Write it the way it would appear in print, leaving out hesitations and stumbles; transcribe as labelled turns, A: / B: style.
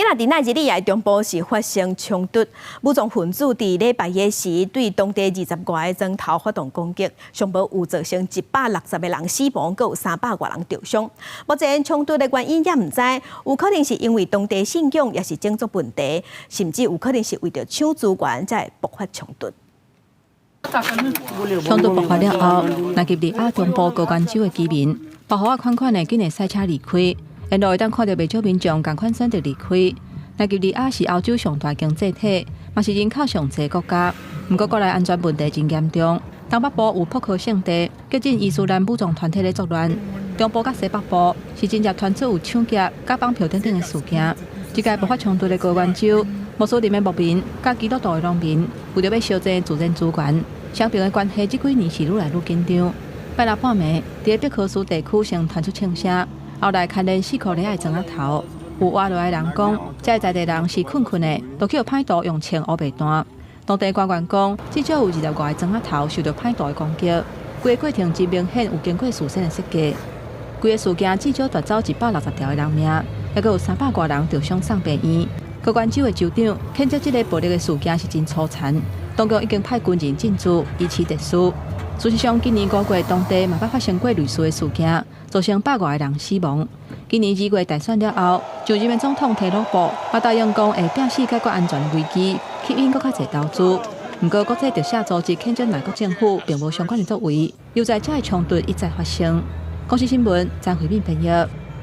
A: 啊，佇奈及利亞中部是發生衝突，武裝分子佇禮拜一時對當地20外个莊頭發動攻擊，上無有造成160個人死亡，閣有300外人著傷。目前衝突的原因猶毋知，有可能是因為當地信仰，抑是種族問題，甚至有可能是為著搶資源才會爆發衝突。
B: 衝突爆發了後，奈及利亞中部高原州的居民，包袱仔款款的緊會駛車離開，沿路會當看著袂少民眾仝款選擇離開。奈及利亞是歐洲上大經濟體，嘛是人口上濟國家。毋過國內安全問題真嚴重，東北部有博科聖地，激進伊斯蘭武裝團體咧作亂；中部佮西北部是真濟傳出有搶劫、佮綁票等等的事件。這屆爆發衝突的高原州，穆斯林的牧民佮基督徒的農民，為著欲相爭自然資源，雙邊的關係這幾年是愈來愈緊張。拜六半暝，佇個畢科斯地區先傳出槍聲，後來牽連四箍犁仔的莊仔頭。有活落來的人講，這个在地人是睏睏的，就去予歹徒用槍烏白彈。當地官員講，至少有20外个莊仔頭受著歹徒的攻擊，規個過程真明顯有經過事先的設計。規個事件至少奪走160條的人命，猶閣有300外人著傷送病院。高原州的州長譴責這个暴力的事件是真粗殘，當局已經派軍人進駐維持秩序。事實上，今年5月當地嘛捌發生過類似的事件，造成百外个人死亡。今年2月大選了後，上任的總統提努布嘛答應講會摒死解決安全危機，吸引閣較濟投資。毋過國際特赦組織譴責內國政府並無相關的作為，又在這个衝突一再發生。公視新聞張慧敏編譯。